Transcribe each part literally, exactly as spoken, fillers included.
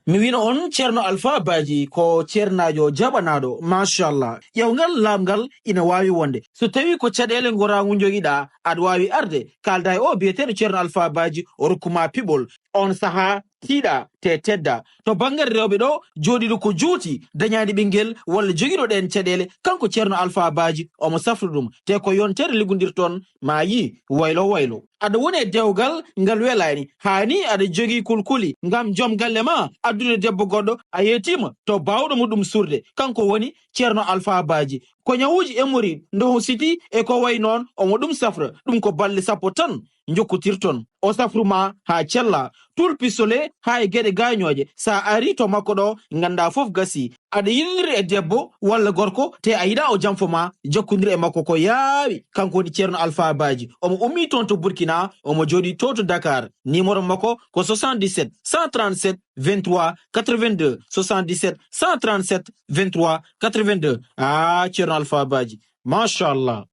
Mi wino on Ceerno Alfaa Baaji ko ceernaajo jaɓanaaɗo, machallah. Ƴeewngal laaɓngal ina waawi wonde. So tawii ko caɗeele ngoraagu njogiɗaa, aɗa waawi arde, kaalda e o biyeteeɗo Ceerno Alfaa Baaji, o rokku ma piɓol. On sahaa, tiiɗa, te tedda. To bannge rewɓe ɗo, jooɗiiɗo ko juuti, dañaani ɓinngel, walla jogiiɗo ɗeen caɗeele, kanko Ceerno Alfaa Baaji, omo safra ɗum. Te ko yontere liggondirton, ma yii, waylo waylo. Aɗa woni e dewgal ngal welaani, haa ni aɗa jogii kulkuli ngam joom galle ma addude debbo goɗɗo, a yeetiima to baawɗo mo ɗum surde, kanko woni Ceerno Alfaa Baaji. Ko ñawuuji hémorroïde, ndoho siti e ko wayi noon, omo ɗum safra. Ɗum ko balɗe sappo tan njokkotirton. O safru ma haa cella, tul pistolet haa e geɗe gaañooje. So a arii to makko ɗo, nganndaa fof gasii. Aɗa yiɗindiri e debbo walla gorko, te a yiɗaa o janfo ma, jokkondir e makko ko yaawi. Kanko woni Ceerno Alfaa Baaji. Omo ummii toon to Burkina, omo jooɗii to to Dakar. Numéro makko ko soixante-dix-sept, cent trente-sept, vingt-trois, quatre-vingt-deux. Soixante-dix-sept, cent trente-sept, vingt-trois, quatre-vingt-deux. Ah, Ceerno Alfaa Baaji. Machallah.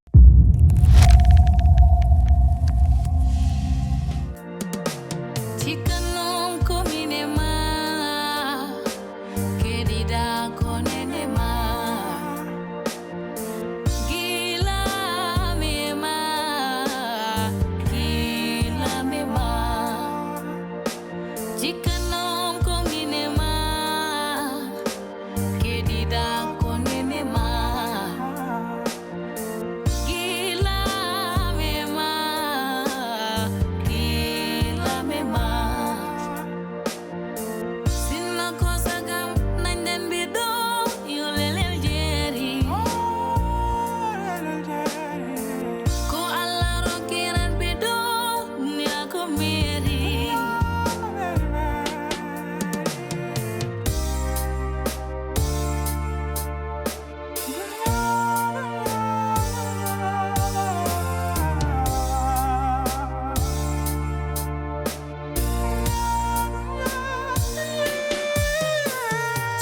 Cikkannoon ko min e ma, keɗiɗaa ko nene ma. Gila mi e ma, gila mi e ma. Cikkannoon ko min e ma, keɗiɗaa ko nene ma. Gila mi e ma, gila mi e ma. Sinno ko sagam, nañden mbiɗo yo lelel jeeri. Ko Allah rokkiran mbiɗo, ni ko meeri.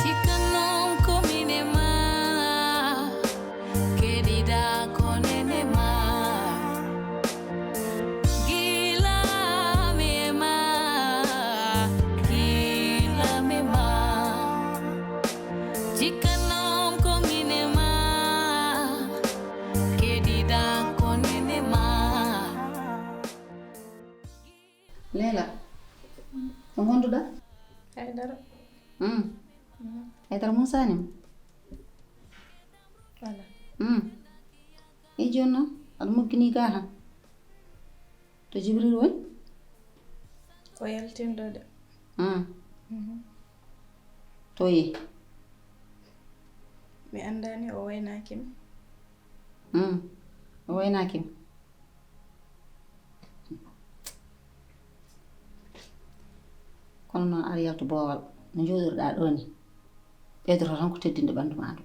Cikkannoon ko min e ma, keɗiɗaa ko nene ma. Gila mi e ma, gila mi e ma. Cikkannoon ko min e ma, keɗiɗaa ko nene ma. Leela, ko ngonduɗaa? Haydara. Mm. Mm. Haydara Muusa ni? Wala. Mm. E jooni noon, aɗa moggini gaa han. To Jibril woni? O yaltino ɗo de. Mm. Mhm. To yehi? Mi anndaani, o waynaaki mi. Mm. O waynaaki mi. Kono noon, aɗa yalta boowal, no njooɗorɗaa ɗoo ni, ɓeydoto tan ko teddinde ɓanndu maa ndu.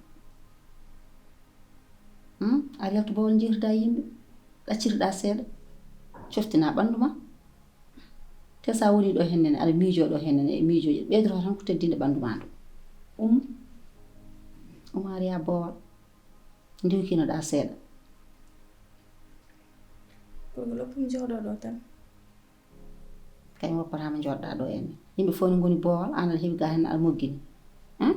Hmm? Aɗa yalta boowal, njeewtidaa e yimɓe, ɗaccitiɗaa seeɗa, coftinaa ɓanndu maa. Te so a wonii ɗoo heen nene, aɗa miijoo ɗoo heen nene e miijooji, ɓeydoto tan ko teddinde ɓanndu maa ndu. Um, Umaariyaa boowal, ndiwkinoɗaa seeɗa. Ko mi loppu mi jooɗoo ɗoo tan. Kay mi woppataa mo njooɗoɗaa ɗoo en. Yimɓe fof ne ngoni boowal, aan aɗa heɓi gaa heen aɗa moggini. Hum?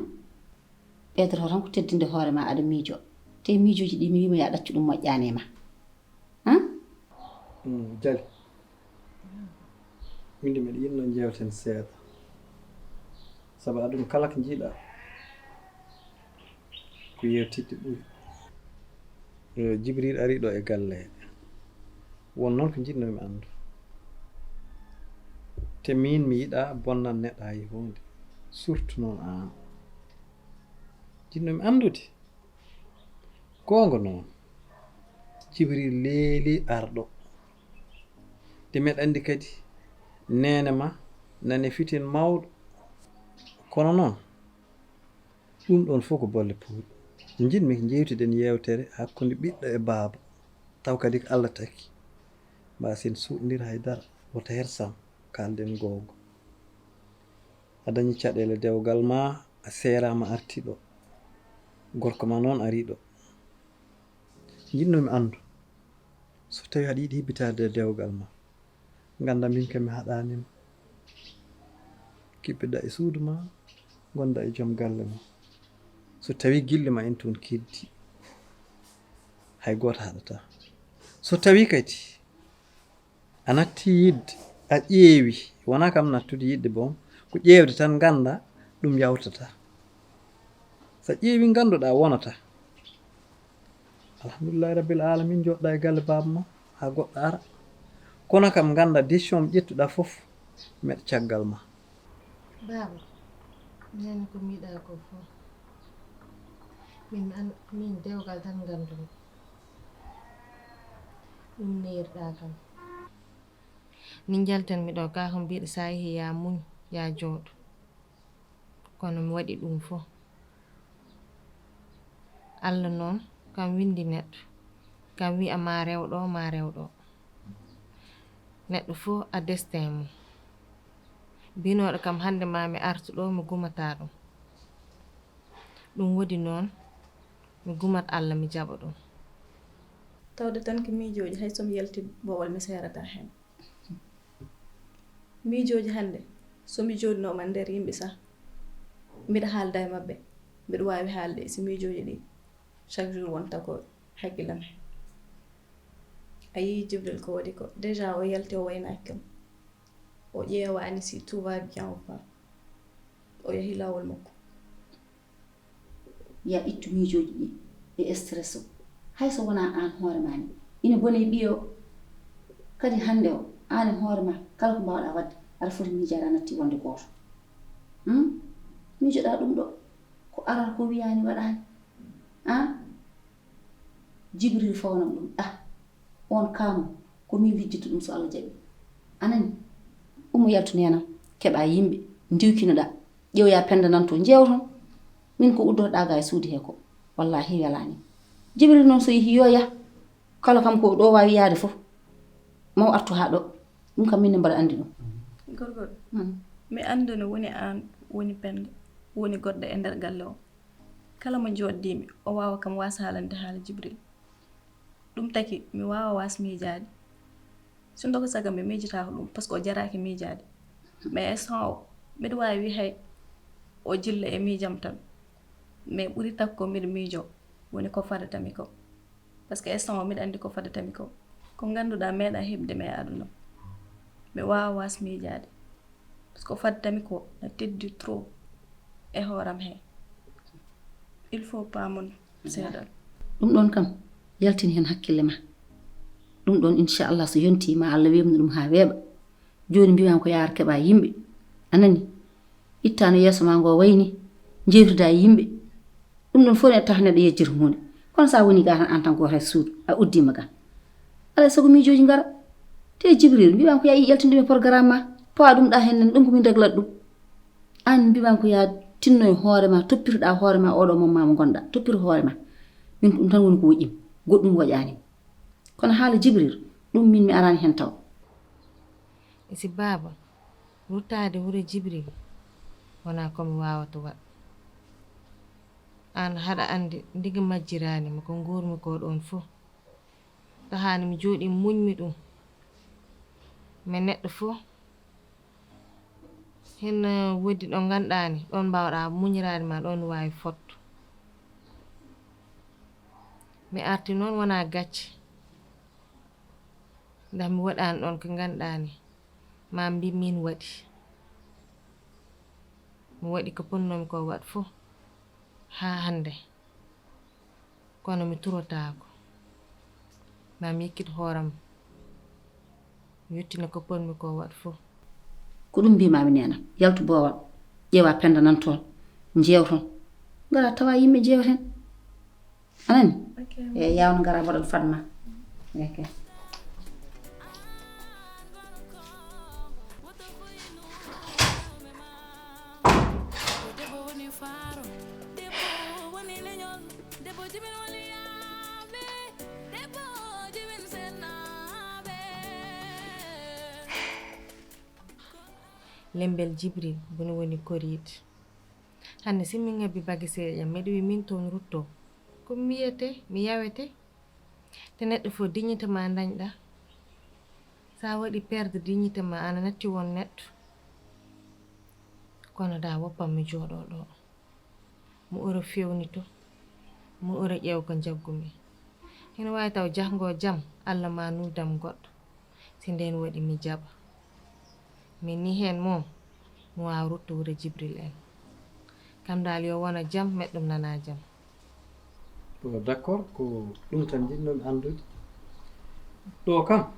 Ɓeydoto tan ko teddinde hoore maa aɗa miijoo. Te miijooji ɗi mi wiima yaa ɗaccu ɗum moƴƴaani e ma. Hum? Mm, Jali. Min de mbiɗa yiɗnoo njeewten seeɗa. Sabu aduna kala ko njiɗaa, ko yeewtidde ɓuri. Eh, Jibril arii ɗoo e galle. Won noon ko njiɗnoo-mi anndu. Te miin mi yiɗaa bonnan neɗɗo hay huunde. Surtout noon aan. Njiɗnoo-mi anndude. Goonga noon, Jibril leeli arɗo. Te mbeɗa anndi kadi neene ma nani fitin mawɗo. Kono noon, ɗum ɗoon fof ko bolle puuɗe. Njiɗmi njeewtiden yeewtere hakkunde ɓiɗɗo e baaba, taw kadi ko Allah tagi. Mbaasen suuɗndir hay dara, wota hersam, kaalden goonga. A dañi caɗeele dewgal ma, a seeraama artii ɗo. Gorko ma noon arii ɗo. Njiɗnoo-mi anndu, so tawii aɗa yiɗi hibbitaade e dewgal ma, nganndaa miin kam mi haɗaani ma. Ko Kippida e suudu ma, gonda e joom galle ma. So tawi gilli ma en tun keddi, hay gooto haɗata. So tawi kadi a natti yidde, a ƴeewi, wona kam nattude yidde boom, ko ƴeewde tan ngannda ɗum yawtata. So a ƴeewi ngannduɗaa wonata. Alhamdulillahi rabbil alamin, joɗɗa e galle baaba ma haa goɗɗo ara. Kono kam ngannda décision mo ƴettuɗaa fof meɗa caggal ma. Baaba, nani ko mbiɗa ko fof. Min an-, min dewgal tan nganndumi. Ɗum neerɗa kam. Ni njaltanmi ɗo, gaa ko mbiɗa, sa yehi, ya muñ, ya jooɗo. Kono mi waɗi ɗum fof. Allah noon, kam winndi neɗɗo. Kam wi'a ma rew ɗo, ma rew ɗo. Neɗɗo fof a destin mum. Binooɗo kam hannde ma mi artu ɗo, mi gumata ɗum. Ɗum waɗi noon, mi gumat Allah, mi jaɓa ɗum. Tawde tan ko miijooji, hay so mi yalti boowal, mi seerata heen. Miijooji hannde, so mi jooɗinooma nder yimɓe sah, mbiɗa haalda e maɓɓe, mbiɗa waawi haalde si miijooji ɗi, chaque jour wonta ko hakkillam he. A yii Jibril ko waɗi ko, déjà o yalti, o waynaaki kam. O ƴeewaani si tout va bien ou pas. O yahi laawol makko. Ya ittu miijooji ɗi e stress o. Hay so wonaa aan hoore maa ni. Ina boni e ɓiyo o. Kadi hannde o, aan e hoore maa, kala ko mbaawɗaa waɗde, aɗa foti miijaade a natti wonde gooto. Hmm? Miijoɗaa ɗum ɗo. Ko arata ko wiyaani waɗaani. Ah? Jibril fawnam ɗum. Ah, on kamu, ko min lijjittu ɗum so Allah jaɓi. Anani? Ummo yaltu neenam, keɓa yimɓe, ndiwkinoɗaa, ƴeewoya Penda Nanto, njeewton. Min ko uddotoɗaa ga e suudu he ko, wallahi welaani. Jibril noon so yehi yo yah, kala kam ko ɗo waawi yahde fof, maw artu haa ɗo. Ɗum kam min ne mbaɗa anndi ɗum. Gorgol, hmm, mi annda no woni aan, woni Penda, woni goɗɗo e nder galle o. Kala mo njooɗdiimi, o waawa kam waas haalande haala Jibril. Ɗum taki mi waawa waas miijaade. So ndoko saga mi miijata ko ɗum, parce que o jaraaki miijaade. Mais instant o, mbiɗa waawi wiy hay o jilla e miijam tan. Mais ɓuri takko mbiɗa miijoo, woni ko fadata mi ko. Parce que instant o mbiɗa anndi ko fadata mi ko. Ko ngannduɗaa meeɗaa heɓde mi e aduna. Mi waawa waas miijaade. Parce que ko fadata mi ko na teddi trop e hooram he. Il faut pas mon seeɗa. Ɗum ɗoon kam, yaltin heen hakkille ma. Ɗum ɗoon, inchallah, so yontii ma Allah weeɓnu ɗum haa weeɓa. Jooni mbiimaama ko yaar keɓa yimɓe. A nani? Itta no yeeso ma ngo wayni, njeewtida e yimɓe. Ɗum ɗoon fof ne tax neɗɗo yejjita huunde. Kono so a woni ga tan en tant que hoore suudu, a uddiima ga. Alaa e sago miijooji ngara. Te Jibril, mbiimaama ko yaa yaltin ɗum e programme ma. Pawa ɗum ɗa heen, ɗum ko min reglata ɗum. Aan mbiimaama ko yaa tinno e hoore ma, toppitoɗa hoore ma, oɗo mom ma mo ngonɗa. Toppito hoore ma. Min ko ɗum tan woni ko woƴƴim. Goɗɗum woƴaani. Kono haala Jibril, ɗum min mi araani heen taw. E si baaba, ruttaade wuro Jibril, wonaa ko mi waawata waɗ. Aan haɗa anndi, ndigi majjiraani mi ko nguurmi ko ɗoon fof. Tahaani mi jooɗii muñmi ɗum. Mi neɗɗo fof, hino woodi ɗo ngannduɗaa ni, ɗoon mbaawɗaa muñiraade ma, ɗoon waawi fot. Mi arti noon wonaa gacce. Ndax mi waɗaani ɗoon ko ngannduɗaa ni, ma mbi min waɗi. Mi waɗi ko potnoomi ko waɗ fof haa hannde. Kono mi turotaako. Ma mi yekkit hooram, mi yettina ko potmi ko waɗ fof. Ko ɗum mbiimaami neena, yaltu boowal, ƴeewa Penda nan toon, njeewton. Ngara tawa yimɓe njeewten. A nani? Ok. E yawno ngara mbaɗon Fatma. Ok. Lembel Jibril, boni woni koriit. Hannde si min ngabbi bagi seeƴa, miɗo wi min toon rutto. Ko mi wiyete, mi yawete. Te neɗɗo fof dignité ma dañɗa. Sa waɗi perdre dignité ma, ana natti won neɗɗo. Kono da woppan mi jooɗoo ɗo. Mo oro fewnito, mo oro ƴeew ko njaggumi. Hino waawi taw jahngoo jam, Alla ma nuudam goɗɗo. Si ndeen waɗi mi jaɓa. Min ni heen moom, mi waawa rutto wuro Jibril en. Kam daal yo wona jam, meɗɗum nana jam. Bon, d'accord, ko ɗum tan njiɗnomi anndude. Ɗo kam,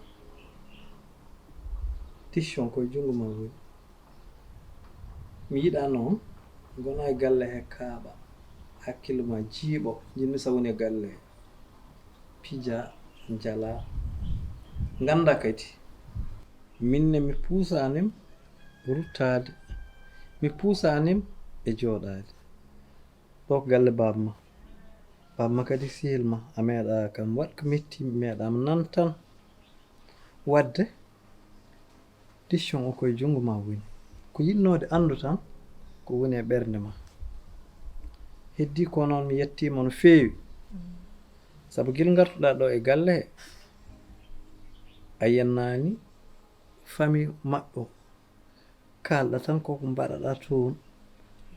décision koye junngo ma woni. Mi yiɗa noon, ngona e galle he kaaɓa, hakkille ma jiiɓo, njiɗmi sa woni e galle he. Pija, njala, ngannda kadi. Min ne mi puusanim ruttaade, mi puusanim e jooɗaade. Ɗo ko galle baaba ma. Baaba ma kadi sehil ma, a meeɗa kam waɗ ko metti, meeɗama nan tan. Waɗde, décision o koye junngo ma woni. Ko yiɗnoode anndu tan, ko woni e ɓernde ma. Heddii ko noon mi yettiima no feewi. Sabu gila ngartuɗaa ɗo e galle he, a yennaani famille maɓɓe o. Kaalɗa tan koko mbaɗaɗaa toon,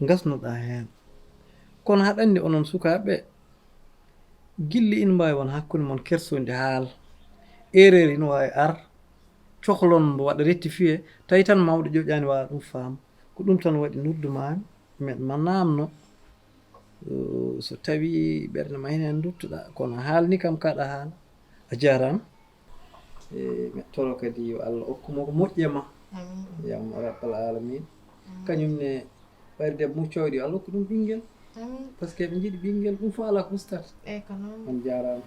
ngasnuɗaa heen. Kono haɗa anndi onon sukaaɓe, gilli ina mbaawi won hakkunde mon kersonde haala. Erreur ina waawi ar, cohlon mbo waɗa rectifié, tawi tan mawɗo ƴoƴaani waawa ɗum faam. Ko ɗum tan waɗi noddumaami, meɗ ma naamno, so tawi ɓernde ma heen heen nduttuɗaa, kono a haalni kam kaɗa haala. A jaaraama. E, mi toro kadi yo Allah okku mo ko moƴƴe ma. Amin. Yam rabbal alamin. Kañum ne ɓayri debbo muccooɗo yo Allah okku ɗum ɓinngel. Amin. Parce que ɓe njiɗi ɓinngel ɗum fof alaa ko ustata. Eyi ko noon. On jaaraama.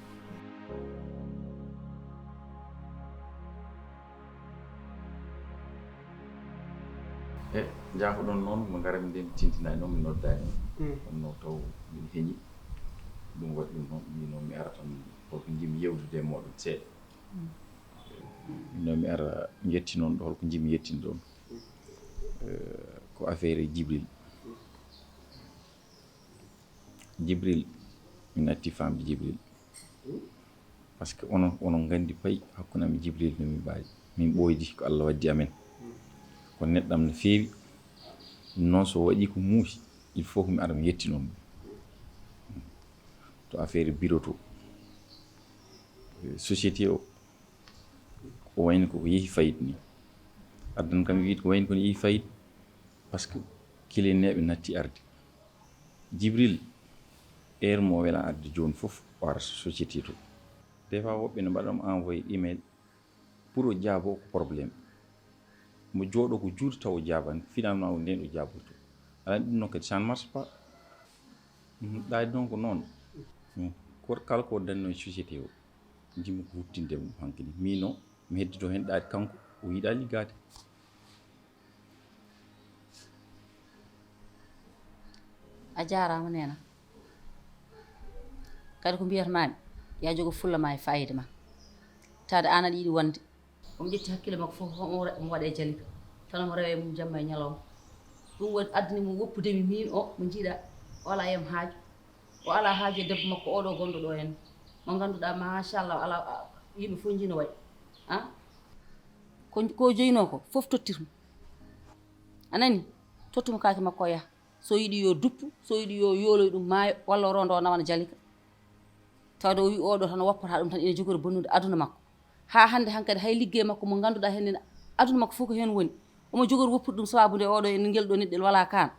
E jaafoɗon noon mo ngaram nden tintinani noon mi noddaani on no taw min heñi ɗum waɗi ɗum noon mbino mi ara tan holko njimi yewdude e moɗon seeɗa no mi ara jetti noon holko njimi yettinde ɗon ko affaire jibril jibril mi natti famde jibril parce que onon onon nganndi payi hakkunde am e jibril no mi ɓaawi min ɓooydi ko allah waddi amen ko neɗɗam no feewi ɗum noon so waɗi ko muusi il faut ko mi ara mi yetti noon to affaire bureau to société o o wayno ko yehi fayit ni addan kam wiide ko wayno kono yehi fayit parce que kilineeɓe natti arde jibril heure mo wela arde jooni fof o ara société to des fois woɓɓe ne mbaɗam envoyé email pour o jaabo ko problème mo jooɗo ko juuti taw o jaabani finalement o nden o jaaboto aɗa anndi ɗum noon kadi ça ne marche pas ɗaadi noon ko noon kala ko danno e société o jimmi ko huttinde mum hankadi mino mi heddito heen ɗaadi kanko o yiɗa liggaade a jaaraama neena kadi ko mbiyatmaami ya jogo fulla ma e fayida ma taade aan aɗa yiɗi wonde omo ƴetti hakkille makko fof omo waɗa e jalika tan omo rewa e mum jamma e ñalawma ɗum waɗi addani mum woppudemi min o mo njiiɗa o alaa yam haaju o alaa haaju e debbo makko oɗo gonɗo ɗo henna mo ngannduɗaa machallah o alaa yimɓe fof njiino waɗi a ko joyinoo ko fof tottirmo a nani tottumo kaake makko o yaha so yiɗi yo duppu so yiɗi yo yooloy ɗum maayo walla o ronda o nawana jalika tawde o wi oɗo tan o woppata ɗum tan ina jogori bonnude aduna makko ha hannde hankadi hay liggey makko mo ngannduɗaa heen ene aduna makko fof ko heen woni omo jogori woppude ɗum sababu nde oɗo e ngel ɗo neɗɗel wala kaan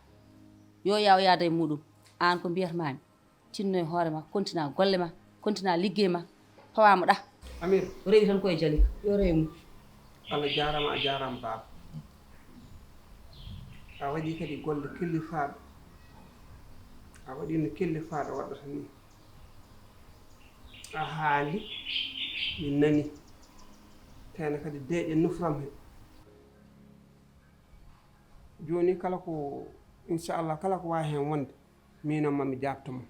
yo yaw yaada e muɗum aan ko mbiyatmaami tinno e hoore ma kontina golle ma kontina liggey ma fawama ɗa amir o rewi tan koye jali yo rewi mum allah jarama a jarama baaba a waɗi kadi golle kellifaɗo a waɗino kellifaɗo waɗata ni a haali min nani tena kadi deeƴe nufram he joni kala ko inchallah kala ko wawi hen wonde minon mami jabto mo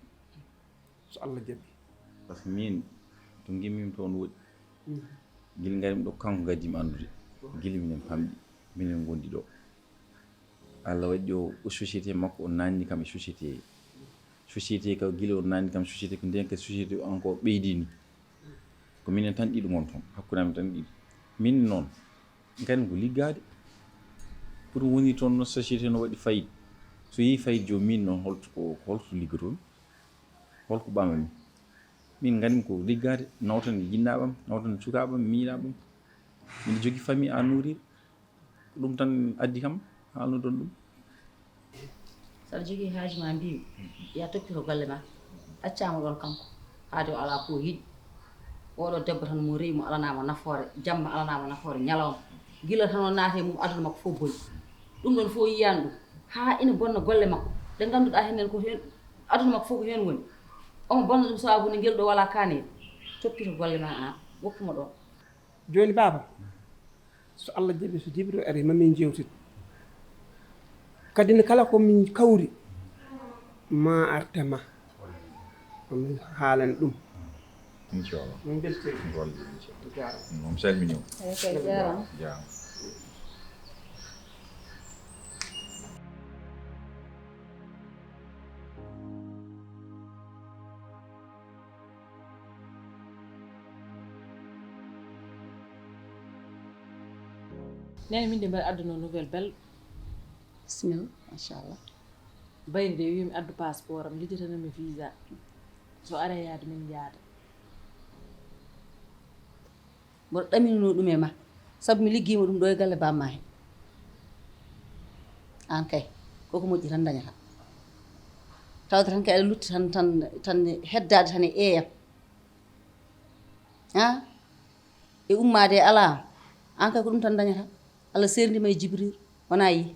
so allah jaaɓi parce que min to gimmimi toon woɗi gila garimi ɗo kanko gadimi anndude gila minen pamɗi minen gondi ɗo allah waɗi o société makko o nanni kam e société société ka gila o nanni kam société ko nden ka société encore ɓeydini ko minen tan ɗiɗo gon toon hakkunde amen tan ɗiɗo min noon kadi ko liggaade pour woni toon no société no waɗi fayida So yii fayi joom min noon, holto ko holto liggotoo mi? Holko ɓamami? Min nganmi ko liggaade, nawtan jinnaaɓam, nawtan sukaaɓam, miñiraaɓam. Miɗo jogii famille à nourrir. Ko ɗum tan addi kam haalnodon ɗum. Saɗa jogii haaju ma mbiimi, ya toppito golle ma. Accaama ɗoon kanko, haade o alaa ko o yiɗi. Oɗo debbo tan mo rewi mo alanaama nafoore jamma, alanaama nafoore ñalawma. Gila tan o naati e mum, aduna makko fof boni. Ɗum ɗon fof yiyaani ɗum. Haa ina bonna golle makko ɗe ngannduɗaa heen nen ko heen, aduna makko fof ko heen woni. Omo bonna ɗum sababu ne ngel ɗo walaa kaanel. Toppito golle ma aan, woppu mo ɗoon. Jooni baaba, so Allah jaɓi, so Jibril ari, ma min njeewtid. Kadi ne kala ko min kawri, ma arte ma. Ma min haalane ɗum. Inchallah. Min mbeltiima. Golle inchallah. Jaaraama. Moom salmini o. Eyi kay, jaaraama. Jaaraama. Neene, min de mbeɗa adduno nouvelle belɗo. Bisimilla, machallah. Bayri de wiimi addu passeport am, lijjatanami visa. So ara yaade min yaada. Mboɗo ɗaminunoo ɗum e ma, sabu mi liggiima ɗum ɗo e galle bamma he. Aan kay, koko moƴƴi tan dañata. Tawde tan kay aɗa lutti tan tan tan heddaade tan e eeyam. Ha? E ummaade e alaa, aan kay ko ɗum tan dañata. Allah seerndiima e Jibril, wonaa yii.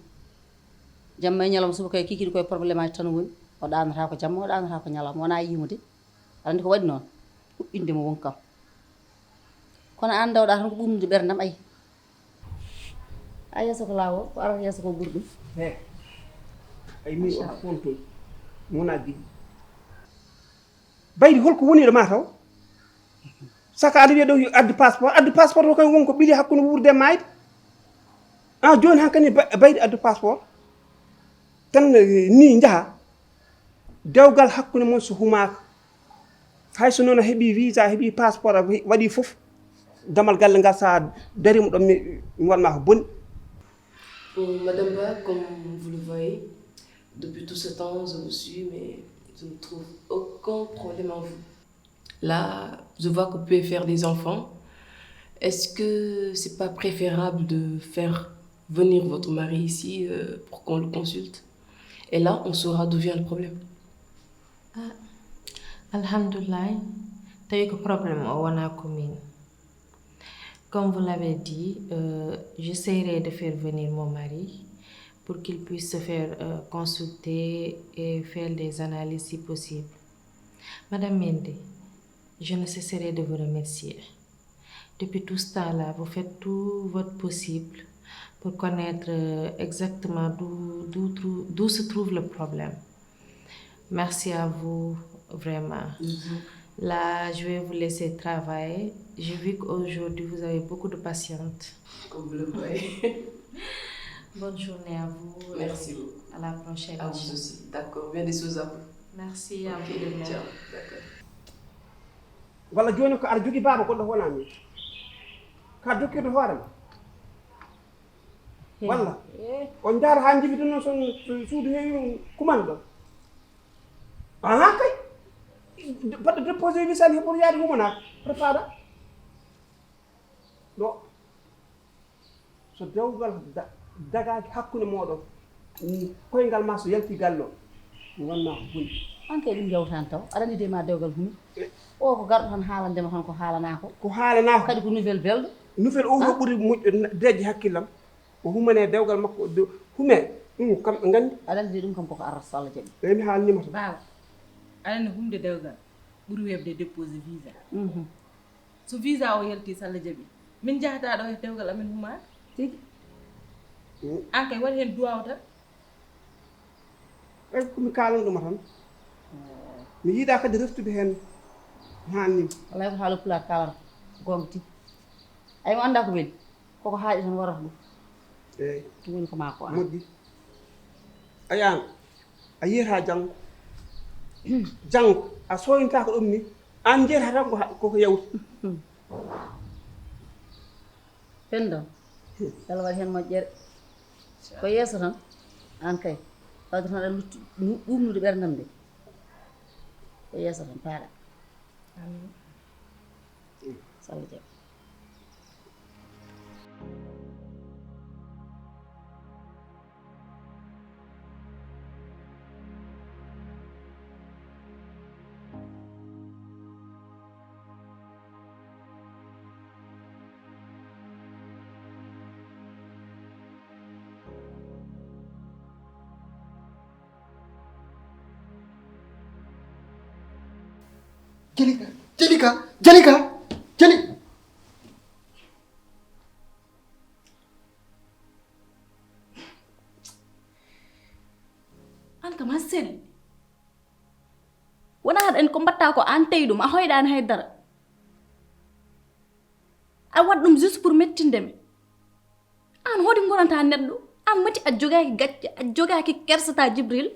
Jamma e ñalawma, suba kay kikiiɗe koye problème aji tan woni. O ɗaanataa ko jamma, o ɗaanataa ko ñalawma, wonaa yiimo de. Aɗa anndi ko waɗi noon, huɓɓinde mo won kam. Kono aan ndawɗaa tan ko ɓuuɓnude ɓerndam, ayi. A yeeso ko laawol, ko arata yeeso ko ɓuri ɗum. He, ay min o hakkunto wona giɗi. Bayri, holko woni ɗo ma taw? Saka aɗa wiya ɗo addi passeport, addi passeport o kay won ko ɓili hakkunde wuurde e maayde. A jooni hankani bayri addi passeport tan ni njaha. Dewgal hakkunde mon so humaaka, hay so noon a heɓi visa, a heɓi passeport, a waɗi fof, damal galle ngal, so a darima ɗon mi mi wanma ko boni. Bon, Madame Ba, comme vous le voyez, depuis tout ce temps, je vous suis, mais je ne trouve aucun problème en vous. Là, je vois que vous pouvez faire des enfants. Est-ce que c'est pas préférable de faire venir votre mari ici euh, pour qu'on le consulte? Et là, on saura d'où vient le problème. Ah, alhamdulillah, tawi ko problème o wona ko min. Comme vous l'avez dit, euh, j'essaierai de faire venir mon mari pour qu'il puisse se faire euh, consulter et faire des analyses si possible. Madame Mende, je ne cesserai de vous remercier. Depuis tout ce temps-là, vous faites tout votre possible pour connaître euh, exactement d'où d'où trou- d'où se trouve le problème. Merci à vous, vraiment. Là, je vais vous laisser travailler. J'ai vu qu'aujourd'hui, vous avez beaucoup de patientes. Comme vous le voyez. Bonne journée à vous. Merci Et beaucoup. À la prochaine. À vous aussi. D'accord. Bien des choses à vous. Merci à Ok, vous de même. Ciao. D'accord. Walla jooni ko aɗa jogii baaba goɗɗo ko wonaa min? Ka dokkirde hoore ma? Walla on njaara haa njibita noon son suudu heewi kumani ɗon? Aha kay. Baɗɗo déposé wi sani heɓoto yaade humanaaka. Hoto faaɗa ɗo. So dewgal dagaaki hakkunde mooɗon, koyngal ma so yalti galle o, mi wanma ko boni. Aan kay ɗum yawtaani taw, aɗa anndi de ma dewgal humi. O ko garɗo tan haalande ma tan ko haalanaa ko. Ko haalanaa ko. Kadi ko nouvelle belɗo. Nouvelle o ko ɓuri moƴƴo, deeƴi hakkillam. O humane dewgal makko, hume ɗum kamɓe nganndi. Aɗa anndi de ɗum kam koko arata so Allah jaɓi. Eyi mi haalnima tan. Baaba, aɗa anndi humde dewgal ɓuri weeɓde déposé visa. So visa o yalti so Allah jaɓi, min njahata ɗo e dewgal amen humaaka. Tigi. Aan kay waɗ heen duwaaw tan. Eyi ko mi kaalan ɗuma tan. Mi yiɗa kadi reftude heen haanni. Wallay ko haala pulaar kaalata goonga tigi. Ay mo annda ko weli koko haaƴi tan warata ɗum. Eyi. Ɗum woni ko maa ko aan. Moƴƴi. Ayaan a yiyata janngo. Janngo a sooyintaako ɗum ni aan njeyata tan koko yawti. Pendo. Yalla waɗ heen moƴƴere. Ko yeeso tan aan kay. Tawde tan aɗa lutti ɓuuɓnude ɓerndam nde. Ko yeeso tan paaɗa. Amin. Salla jam. Jalika, Jalika, Jalika, Jali. An kam a selli. Wona haɗa en ko mbatta ko an tawi ɗum, a hoyɗani haydara. A waɗ ɗum juste pour mettinde mi. An hoɗi gonanta neɗɗo? An mati a jogaaki gacce, a jogaaki kersata Jibril.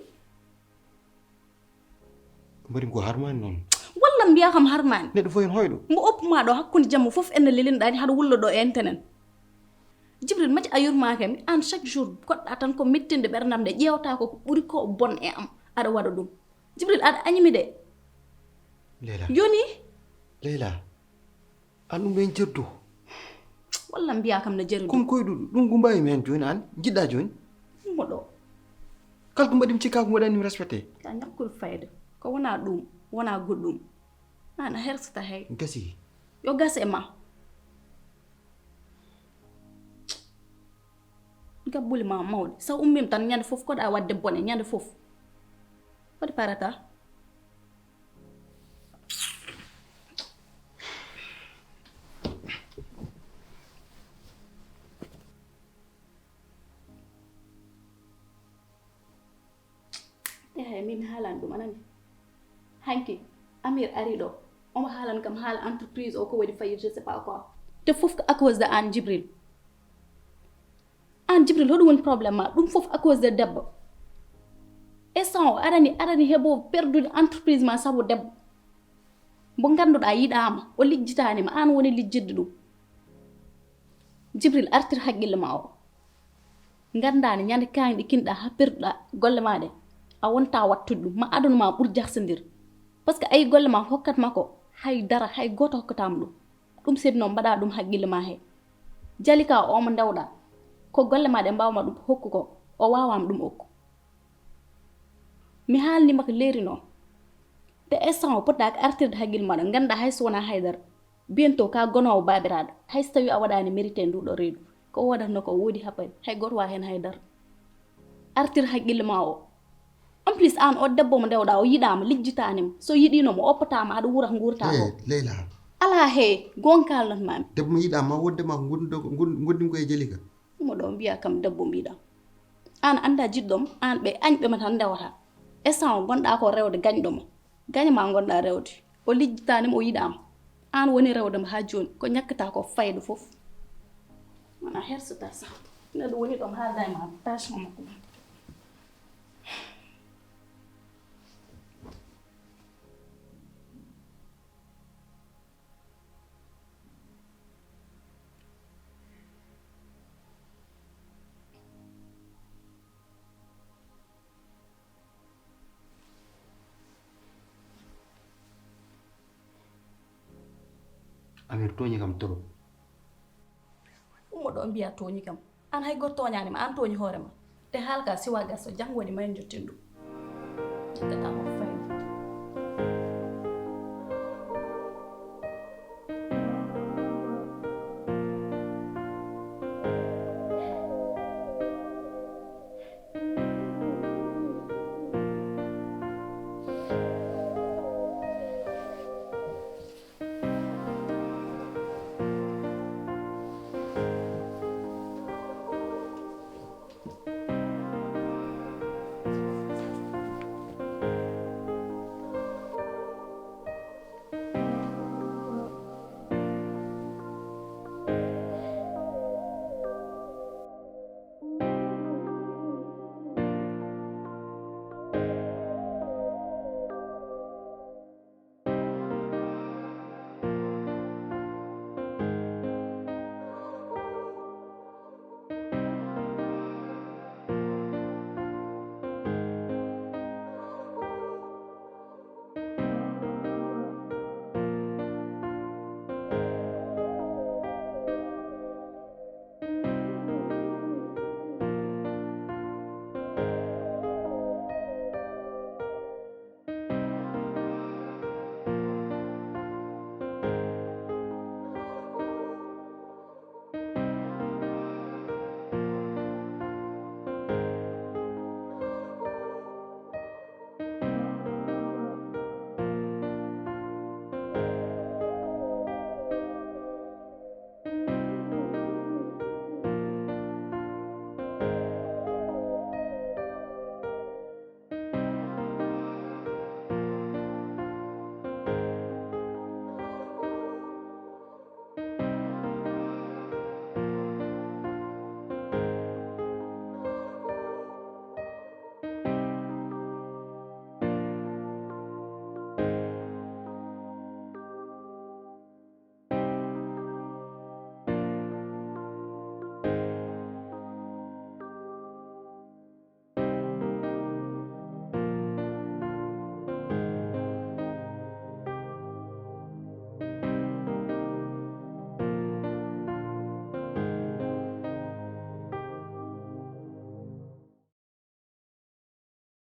Mbaɗi ko harmani noon. Walla mbiya kam harmani. Neɗɗo fof en hoyɗo. Mbo oppuma ɗo hakkunde jamma fof enne lelinɗani haɗa wulla ɗo e enten en. Jibril mati a yurmaka mi, an chaque jour koɗɗa tan ko mettinde ɓerndam nde ƴeewta ko ko ɓuri ko bon e am aɗa waɗa ɗum. Jibril aɗa añmi de. Leyla. Joni Leyla. An ɗum ɓen jerdu. Walla mbiya kam no jeru Kon koyɗu ɗum gumbayi men joni an jiɗɗa joni. Mo ɗo. Kala ko mbaɗi mi cikka ko mbaɗani mi respecté. Ka ñakkul fayda. Ko wona ɗum, wona goɗɗum. An a hersata hay. Gasi. Yo gas e ma. Gabbuli ma mawɗi. Sa ummim tan ñande fof koɗa wadde bone ñande fof. Waɗi parata. Ehe, min haalan ɗum anani. Hanki Amir ari ɗo. Omo haalan kam haala entreprise o ko waɗi faillite, je sais pas quoi. Te fof ko à cause de an Jibril. An Jibril hoɗum woni problème ma? Ɗum fof à cause de debbo. Instant o arani arani heɓo perdude entreprise ma sabu debbo. Mbo ngannduɗaa yiɗaama, o lijjitaani ma, aan woni lijjitde ɗum. Jibril, artir haqqille ma o. Nganndaani ñande kaanɗi kinɗa haa perduɗaa golle ma ɗe, a wonta wattude ɗum, ma aduna ma ɓur jaxsondir. Parce que ayi golle ma hokkat ma ko, hay dara, hay gooto hokkataama ɗum. Ɗum sedi noon mbaɗa ɗum haqqille ma he. Jalika o mo ndewɗaa, ko golle ma ɗe mbaawma ɗum hokku ko, o waawaama ɗum okku. Mi haalni ma ko leeri noon. Te instant o potaaka artirde haqqille ma ɗo, ngannda hay so wonaa haydara. Bientôt ka gonoowo baabiraaɗo, hay so tawii a waɗaani mérité nduɗo reedu. Ko woodatno ko woodi hapay, hay gooto waa heen haydara. Artir haqqille ma o. En plus aan o debbo mo ndewɗaa o yiɗaama, lijjitaani ma. So yiɗiino ma, o oppataa ma, aɗa wuura nguurta ko. Leyla. Alaa he, goonga kaalnat maami. Debbo mo yiɗaama, wonde ma ko ngonɗin ko e Jalika. Mo ɗo mbiya kam debbo mbiɗa. Aan annda jiɗɗo mo, aan ɓe añɓe ma tan ndewata. Instant o gonɗaa ko rewde gañɗo mo. Gaña ma gonɗaa rewde. O lijjitaani mo, o yiɗaama. Aan woni rewde mo haa jooni, ko ñakkata ko fayda fof. Wona hersata sax. Neɗɗo woni ɗo haalda e ma, tâche makko. Amir tooñi kam trop. Ummo ɗo mbiya tooñi kam. Aan hay gooto tooñaani ma, aan tooñi hoore ma. Te haalka siwa gas o, janngo waɗi ma en jottin ɗum. Jikkataa